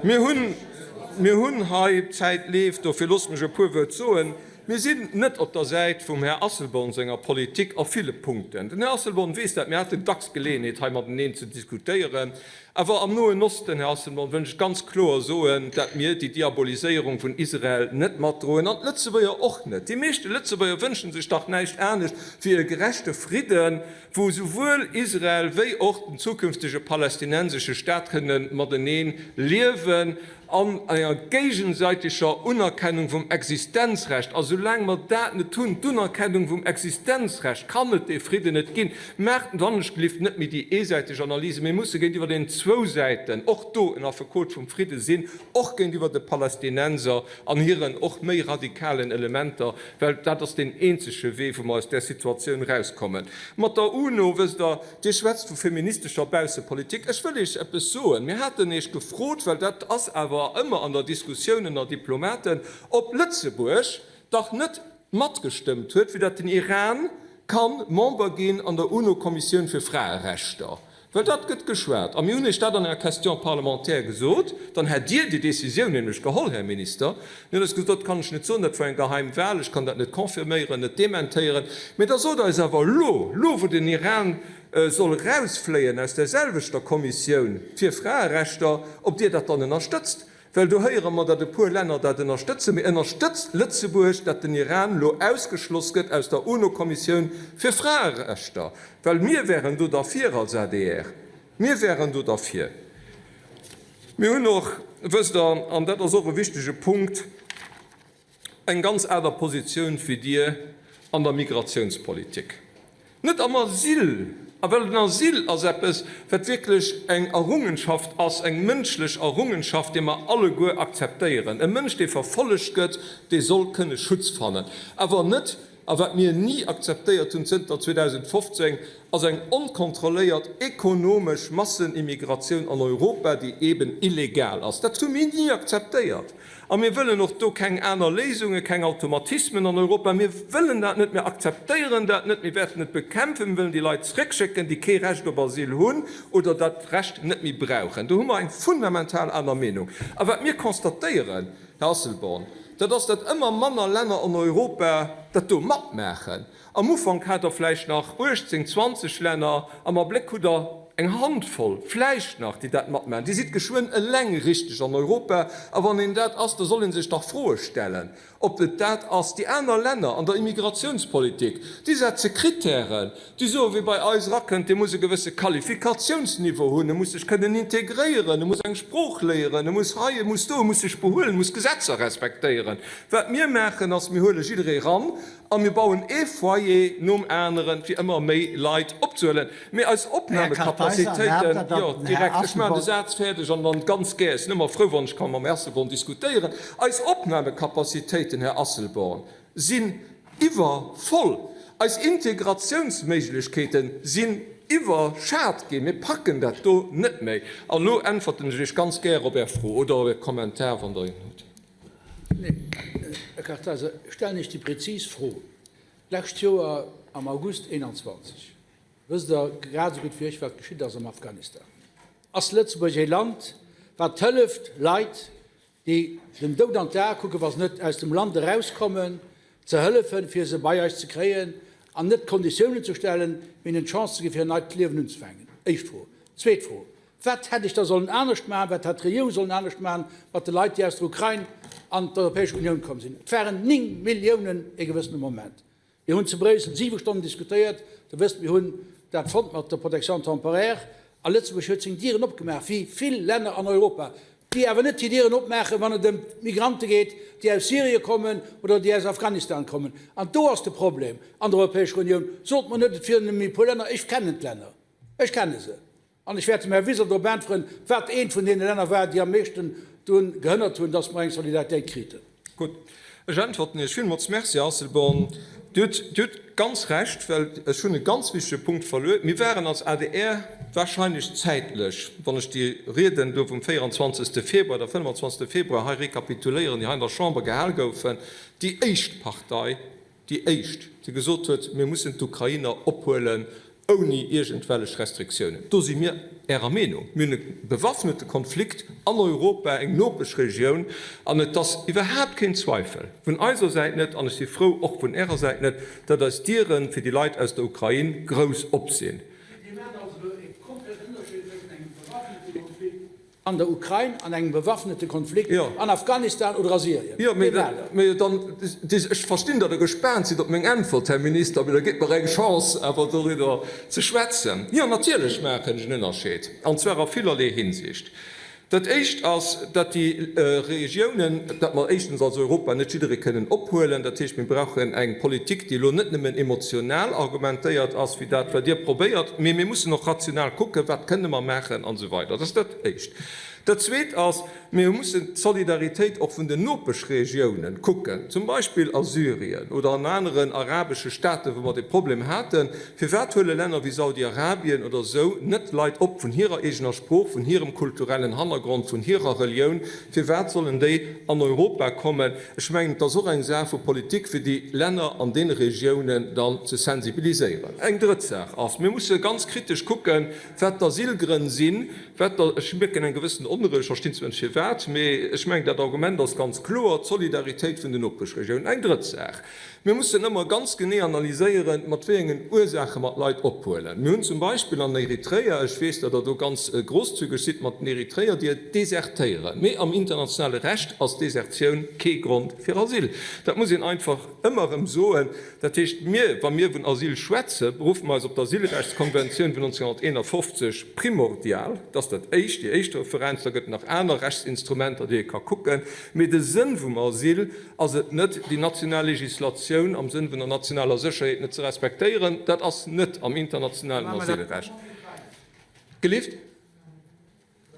Mir hunn, mir hunn hei, d'Zäit leeft, dofir loosst mech e puer Wuert soen, mir sinn net op der Säit vum Här Asselborn senger Politik a ville Punkten. Den Här Asselborn weess dat, mir haten dacks d'Geleeënheet, hei mateneen ze diskutéieren. Awer am Noen Osten, Här Asselborn, wëll ech ganz kloer soen, dat mir déi Diaboliséierung vun Israel net matdroen, an d'Lëtzebuerger och net. Déi meeschte Lëtzebuerger wënschen sech dach näischt anescht wéi e gerechte Fridden, wou souwuel Israel wéi och den zukünftege palästinensesche Staat kënne matenee liewen. An enger géigesäiteger Unerkennung vum Existenzrecht. A soulaang mer dat net hunn, d'Unerkennung vum Existenzrecht, kann et dee Fridden net ginn. Maacht wannechgelift net méi déi eesäiteg Analyse. Mir musse géintiwwer den zwou Säiten, och do en Affekot vum Fridde sinn, och géintiwwer de Palästinenser an hiren och méi radikalen Elementer, well dat ass deen eenzege Wee, wou mer aus där Situatioun erauskommen. Mat der UNO, wësst Der, Dir schwätzt vu feministescher Baussepolitik. Ech wëll Iech eppes soen. Mir haten Iech gefrot, well dat ass awer ëmmer an der Diskussioun ënner Diplomaten, ob Lëtzebuerg dach net matgestëmmt huet, fir datt den Iran ka Member ginn an der UNO-Kommissioun fir Fraerechter. Well dat gëtt geschwat. A mir hunn Iech dat an enger Question parlementaire gesot. Dann hätt Dir déi Décisioun nämlech geholl, Här Minister. Dir hutt eis gesot, Dat kann ech net soen, dat war eng geheim Wahl, ech kann dat net confirméieren, net dementéieren. Mee da sot eis awer elo, elo wou den Iran soll erausfléien aus där selwechter Kommissioun fir Fraerechter, ob Dir dat dann ënnerstëtzt. Well do héiere mer, datt e puer Länner dat ënnerstëtzen. Mee ënnerstëtzt Lëtzebuerg, datt den Iran elo ausgeschloss gëtt aus der UNO-Kommissioun fir Fraerechter? Well mir wären do derfir als adr. Mir wären do derfir. Mir hunn och, wësst Der, an dat ass och e wichtege Punkt, eng ganz aner Positioun wéi Dir an der Migrationspolitik. Net am Asyl, a well den Asyl ass eppes, wat wierklech eng Errungenschaft ass, eng mënschlech Errungenschaft, déi mer alleguer akzeptéieren. E Mënsch, dee verfollegt gëtt, dee soll kënne Schutz fannen, awer net A wat mir ni akzeptéiert hunn zënter 2015, ass eng onkontrolléiert ekonomesch Massenimmigratioun an Europa, déi eben illegal ass. Dat hu mir ni akzeptéiert. A mir wëllen och do keng aner Léisungen, keng Automatismen an Europa. Mir wëllen dat net, mir akzeptéieren dat net, mir wäerten et bekämpfen. Mir wëllen déi Leit zréckschécken, déi kee Recht op Asyl hunn oder dat Recht net méi brauchen. Do hu mer eng fundamental aner Meenung. A wat mir constatéieren, Här Asselborn, dat ass, datt ëmmer manner Länner an Europa dat do matmaachen. Am Ufank hat Der vläicht nach 18, 20 Länner, am Abléck hutt Der eng Handvoll vläicht nach, déi dat matmaachen. Dir sidd geschwënn eleng richteg an Europa. A wann een dat ass, da soll ee sech dach Froe stellen, ob et dat ass. Déi aner Länner an der Immigrationspolitik, déi setze Kritären. Déi soen, wie bei eis erakënnt, dee muss e gewësse Qualifikatiounsniveau hunn, e muss sech kënnen integréieren, e muss eng Sprooch léieren, e muss hei, e muss do, e muss sech behuelen, e muss Gesetzer respektéieren. Wat mir maachen, ass, mir huele jidderee ran a mir bauen ee Foyer nom aneren, fir ëmmer méi Leit opzehuelen. Mee eis Opnamekapazitéiten, jo, direkt, ech maachen de Saz fäerdeg an dann ganz gär, ech sinn ëmmer frou, wann ech ka mam Här Asselborn diskutéieren, eis Opnamekapazitéiten, Här Asselborn, sinn iwwervoll. Eis Integratiounsméiglechkeete sinn iwwerschat ginn. Mir packen dat do net méi. An elo äntwerten ech Iech ganz gär op Är Fro oder op Är Kommentar, wann Der een hutt. Nee, Här Kartheiser, ech stellen Iech déi prezis Fro. D'lescht Joer am August 21, wësst Der grad esou gutt wéi ech, wat geschitt ass am Afghanistan. Ass Lëtzebuerg ee Land, wat hëlleft, Leit, déi dem Doud an d'Ae kucken, wa se net aus dem Land erauskommen, ze hëllefen, fir se bei eis ze kréien an net Konditiounen ze stellen, mee hinnen d'Chance ze ginn, fir en neit Liewen unzefänken? Éischt Fro. Zweet Fro, Wat hätt ech da sollen anescht maachen, wat hätt d'Regierung sollen anescht maachen mat de Leit, déi aus der Ukrain an d'Europäesch Unioun komm sinn? Et waren 9 Milliounen e gewëssene Moment. Mir hunn zu Bréissel siwe Stonnen diskutéiert. Der wësst, mir hunn dat fonnt mat der Protection temporaire. A Lëtzebuerg huet seng Dieren opgemaach, wéi vill Länner an Europa, déi awer net hir Dieren opmaachen, wann et ëm d'Migrante geet, déi aus Syrien kommen oder déi aus Afghanistan kommen. An do ass de Problem an der Europäescher Unioun. Sot mer net, et wieren nëmmen e puer Länner. Ech kennen d'Länner. Ech kenne se. An ech wäert dem Här Wiseler drop äntweren, wat eent vun deene Länner war, déi am meeschten drun gehënnert hunn, dass mer eng Solidaritéit kriten. Gutt, ech äntwerten Iech. Villmools Merci, Här Asselborn. Dir hutt, Dir hutt ganz Recht, well ech hunn e ganz wichtege Punkt verluer. Mir waren als adr wahrscheinlech zäitlech, wann ech déi Rieden do vum 24. Februar oder 25. Februar hei rekapituléieren, déi hei an der Chamber gehal goufen, déi éischt Partei, déi éischt, déi gesot huet, mir mussen d'Ukrainer ophuelen ouni iergendwellech Restriktiounen. Do si mir Ärer Meenung. Mir hunn e bewaffnete Konflikt an Europa, eng Nopeschregioun, an et ass iwwerhaapt keen Zweifel, vun eiser Säit net, an ech si frou, och vun Ärer Säit net, datt eis Diere fir déi Leit aus der Ukrain grouss op sinn. Dir maacht also elo e kompletten Ënnerscheed tëschent engem bewaffnete Konflikt An der Ukrain, an engem bewaffnete Konflikt an Afghanistan oder a Syrien. Jo, mee dann, ech verstinn, datt Der gespaant sidd op meng Äntwert, Här Minister, mee da gitt mer eng Chance, awer doriwwer ze schwätzen. Jo, natierlech maachen ech en Ënnerscheed, an zwar a villerlee Hinsicht. Dat Éischt ass, datt déi Regiounen, datt mer éischtens als Europa net jidderee kënnen ophuelen. Dat heescht, mir brauchen eng Politik, déi elo net nëmmen emotional argumentéiert ass, wéi dat, wat Dir probéiert, mee mir mussen och rational kucken, wat kënne mer maachen an esou weider. Dat ass dat Éischt. Dat Zweet ass, Mir mussen d'Solidaritéit och vun den Nopeschregiounen kucken, zum Beispill a Syrien oder an aneren arabesche Staaten, wou mer dee Problem haten. Firwat huele Länner wéi Saudi-Arabien oder esou net Leit op vun hirer eegener Sprooch, vun hirem kulturellen Hannergrond, vun hirer Relioun? Firwat sollen déi an Europa kommen? Ech mengen, et ass och eng Saach vu Politik, fir déi Länner an deene Regiounen dann ze sensibiliséieren. Eng drëtt Saach ass, Mir musse ganz kritesch kucken, wat d'Asylgrënn sinn, Wat der, ech mierken eng gewëssen Onrou, ech verstinn zwar net firwat, mee ech mengen dat Argument ass ganz kloer, d'Solidaritéit vun den Nopeschregiounen. Eng drëtt Saach, Mir mussen ëmmer ganz genee analyséieren, mat wéi engen Ursaache mer d'Leit ophuelen. Mir hunn zum Beispill an Eritrea, ech weess, datt Der do ganz grosszügeg sidd mat den Eritreer, déi desertéieren, mee am internationale Recht ass Desertioun kee Grond fir Asyl. Dat muss een einfach ëmmer erëm soen. Dat heescht, mir, wa mir vun Asyl schwätzen, beruffe mer eis op d'Asylrechtskonventioun vun 1951 primordial. Dat ass dat Éischt, déi éischt Referenz. Da gëtt et nach aner Rechtsinstrumenter, déi ee ka kucken. Mee de Sënn vum Asyl ass et net, déi national Législatioun am Sënn vun der nationaler Sécherheet net ze respektéieren. Dat ass net am internationalen Asylrecht. Gelift?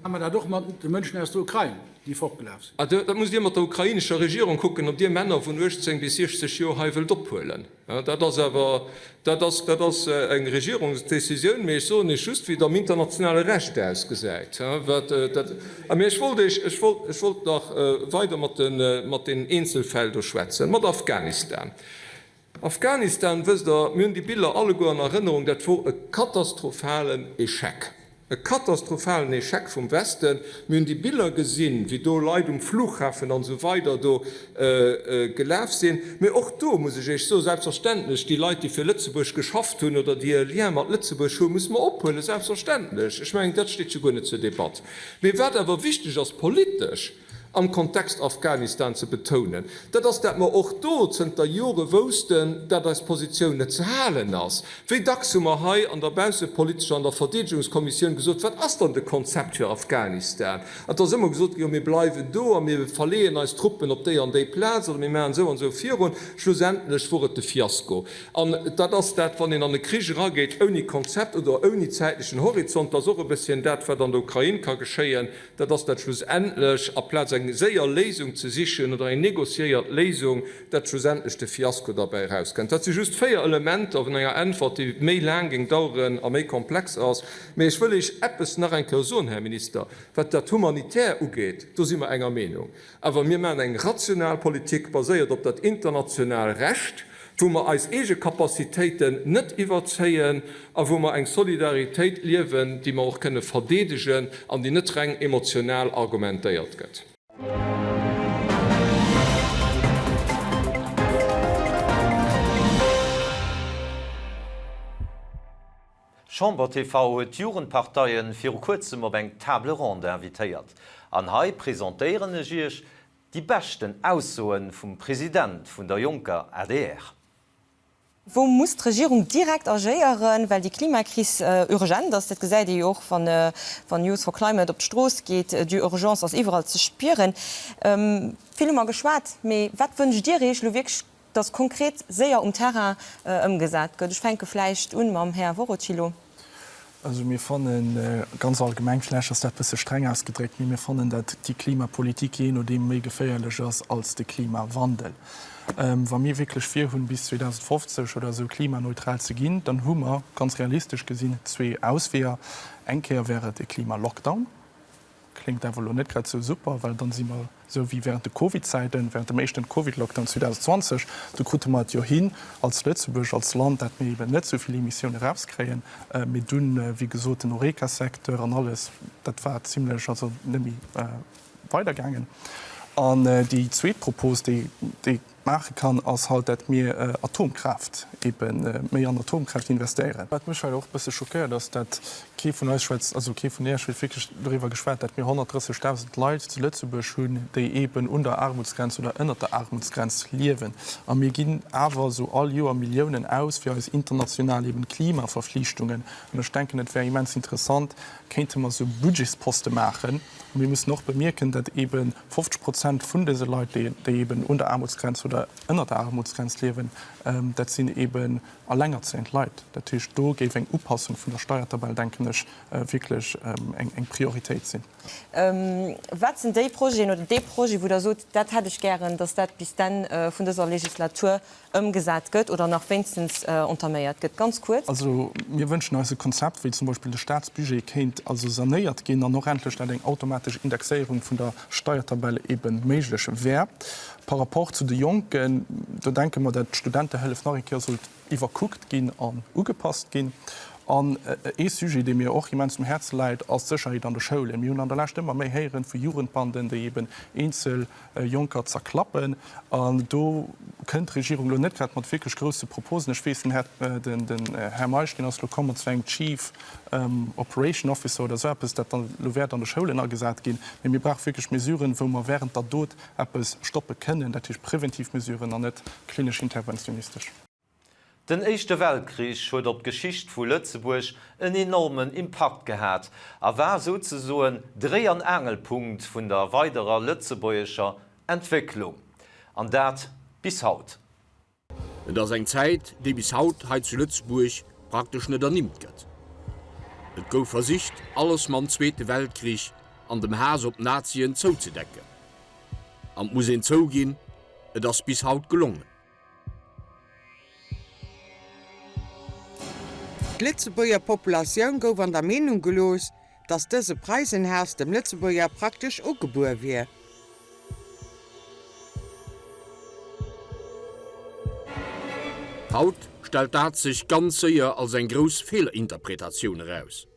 Maache mer dat och mat de Mënschen aus der Ukrain, déi fortgelaf sinn? Dat musst Dir mat der ukrainescher Regierung kucken, ob Dir Männer vun 18 bis 60 Joer hei wëllt ophuelen. Dat ass awer, dat ass, dat ass eng Regierungsdecisioun. Mee ech soen Iech just, wéi et am internationale Recht ausgesäit. Wat dat, mee ech wollt Iech, ech wollt, ech wollt nach weider mat de, mat deenen Eenzelfäll do schwätzen, mat Afghanistan. Afghanistan, wësst Der, mir hunn déi Biller alleguer an Erënnerung, dat wor e katastrophalen Echec, e katastrophalen Echec vum Westen. Mir hunn déi Biller gesinn, wéi do Leit um Flughafen an esou weider do gelaf sinn. Mee och do muss ech Iech soen, selbstverständlech, déi Leit, déi fir Lëtzebuerg geschafft hunn oder déi e Lien mat Lëtzebuerg hunn, musse mer ophuelen, selbstverständlech. Ech mengen, dat steet jo guer net zur Debatt. Mee wat awer wichteg ass politesch, am Kontext Afghanistan ze betounen, dat ass, dat mer och do zënter Jore woussten, dat eis Positioun net ze halen ass. Wéi dacks hu mer hei an der baussepolitescher an der Verdeedegungskommissioun gesot, Wat ass dann de Konzept fir Afghanistan? An et ass ëmmer gesot ginn, Jo, mir bleiwen do a mir verleeën eis Truppen op déi an déi Plaz oder mir maachen esou an esou virun. Schlussendlech wor et de Fiasko. An dat ass dat, wann een an e Krich erageet ouni Konzept oder ouni zäitlechen Horizont, dat ass och e bësschen dat, wat an der Ukrain ka geschéien, Dat ass dat schlussendlech, aplaz eng séier Léisung ze sichen oder eng négociéiert Léisung, dat schlussendlech de Fiasko derbäi erauskënnt. Dat si just 4 Elementer vun enger Äntwert, déi méi laang géing daueren a méi komplex ass. Mee ech wëll Iech eppes nach eng Kéier soen, Här Minister, Wat dat Humanitär ugeet, do si mer enger Meenung. Awer mir maachen eng rational Politik, baséiert op dat international Recht, wou mer eis eege Capacitéiten net iwwerzéien a wou mer eng Solidaritéit liewen, déi mer och kënne verdeedegen an déi net reng emotional argumentéiert gëtt. Chamber TV huet d'Jugendparteien viru kuerzem op eng Table ronde invitéiert. An hei presentéieren ech iech déi beschten Aussoen vum President vun der jonker adr. Wou muss d'Regierung direkt agéieren, well déi Klimakris urgent ass? Dat gesäit ee jo och, wann Youth for Climate op d'Strooss geet. D'Urgence ass iwwerall ze spieren. Vill hu mer geschwat, mee wat wënscht Dir Iech elo wierklech dass konkret séier um Terrain ëmgesat gëtt. Ech fänke vläicht un mam Här Worocilo. Also mir fannen, ganz allgemeng, vläicht ass dat e bësse streng ausgedréckt, mee mir fannen, dat déi Klimapolitik jee nodeem méi geféierlech ass als de Klimawandel. Wa mir wierklech virhunn, bis 2050 oder esou klimaneutral ze ginn, dann hu mer, ganz realistesch gesinn, zwee Ausweeër. Eng Kéier wär et e Klimalockdown. Kléngt awer elo net grad esou super, well dann si mer esou wéi während de Covid-Zäiten, während dem éischten Covid-Lockdown 2020, do krute mer et jo hin als Lëtzebuerg, als Land, dat mir eben net esou vill Emissioune rauskréien, mee dunn, wéi gesot, den Horeca-Secteur an alles, dat war zimlech, also net méi weidergaangen. An déi zweet Propos, déi, déi. maache kann, ass halt, dat mir Atomkraaft, ebe méi an Atomkraaft investéieren. Wat mech hei och e bësse schockéiert, ass, dat kee vun eis schwätzt, also kee vun Iech huet wierklech doriwwer geschwat, dat mir 130.000 Leit zu Lëtzebuerg hunn, déi eeben un der Aarmutsgrenz oder ënnert der Aarmutsgrenz liewen. A mir ginn awer esou all Joer Milliounen aus fir eis international eeben Klimaverflichtungen. An ech denken, et wär immens interessant, kéinte mer esou Budgetsposte maachen. A mir mussen och bemierken, dat eebe 50 Prozent vun dëse Leit, déi eeben un der Aarmutsgrenz oder ënnert der Aarmutsgrenz liewen, dat sinn eeben allengerzéiend Leit. Dat heescht, do géif eng Upassung vun der Steiertabell, denken ech, wierklech eng Prioritéit sinn. Wat sinn déi Projeten oder dee Projet, wou Der sot, dat hätt ech gären, datt dat bis d'Enn vun dëser Legislatur ëmgesat gëtt oder nach wéinstens entaméiert gëtt? Ganz kuerz. Also mir wënschen eis e Konzept, wéi zum Beispill de Statsbudget kéint also sanéiert ginn an och endlech dat eng automatesch Indexéierung vun der Steiertabell ebe méiglech wär. Par rapport zu de Jonken, do denke mer, dat d'Studentehëllef nach eng Kéier sollt iwwerkuckt ginn an ugepasst ginn. An ee Sujet, dee mir och immens um Häerze läit, ass d'Sécherheet an de Schoulen. Mir hunn an der Lescht ëmmer méi héieren vu Jugendbanden, déi eben eenzel Jonker zerklappen. An do kënnt d'Regierung elo net grad mat wierklech grousse Proposen. Ech weess, den Här, den Här Meisch, deen ass elo komm mat esou engem Chief Operation Officer oder esou eppes, dat dann elo wäert an de Schoulen agesat ginn. Mee mir brauche wierklech Mesuren, wou mer während der Dot eppes stoppe kënnen, dat heescht preventiv Mesuren an net klinesch interventionistesch. Den Éischte Weltkrich huet op d'Geschicht vu Lëtzebuerg en enormen Impakt gehat a war souzesoen Dréi an Aangelpunkt vun der weiderer lëtzebuergescher Entwécklung, an dat bis haut. Et ass eng Zäit, déi bis haut hei zu Lëtzebuerg praktesch net ernimmt gëtt. Et gouf versicht, alles mam Zweete Weltkrich an dem Haass op d'Nazien zouzedecken. An 't muss een zouginn, et ass bis haut gelongen. D'Lëtzebuerger Populatioun gouf an der Meenung gelooss, datt dëse Preisenhaass dem Lëtzebuerger praktesch ugebuer wier. Haut stellt dat sech ganz séier als eng grouss Feelerinterpretatioun eraus.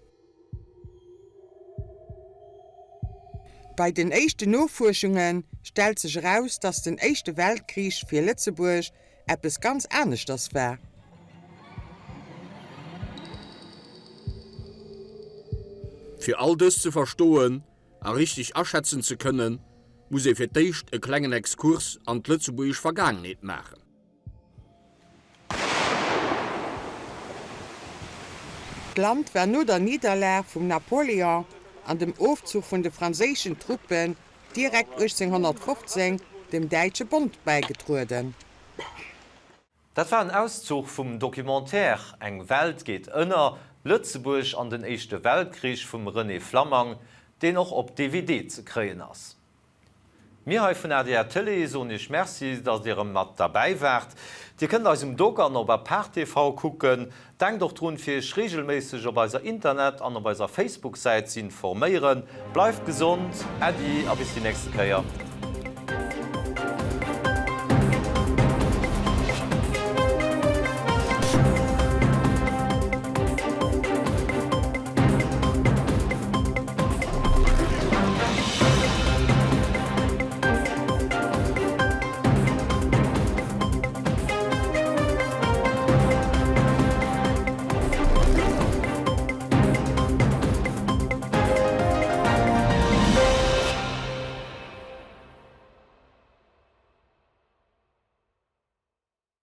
Bei den éischten Nofuerschunge stellt sech eraus, datt den Éischte Weltkrich fir Lëtzebuerg eppes ganz aneschters war. Fir all dëst ze verstoen a richteg aschätzen ze kënnen, muss ee fir d'éischt e klengen Exkurs an d'lëtzebuergesch Vergaangenheet maachen. D'Land war no der Nidderlag vum Napoléon an dem Ofzuch vun de franséischen Truppen direkt 1815 dem Däitsche Bond bäigetrueden. Dat war en Auszuch vum Documentaire Eng Welt geet ënner, Lëtzebuerg an den Éischte Weltkrich vum René Flammang, deen och op DVD ze kréien ass. Mir hei vun adr Tëlee soen Iech Merci, dass Dir erëm mat derbäi waart. Dir kënnt eis um Doc an op Apart TV kucken. Denkt och drun, fir Iech reegelméisseg op eiser Internet an op eiser Facebook-Säit ze informéieren. Bleift gesond, Äddi a bis déi nächste Kéier.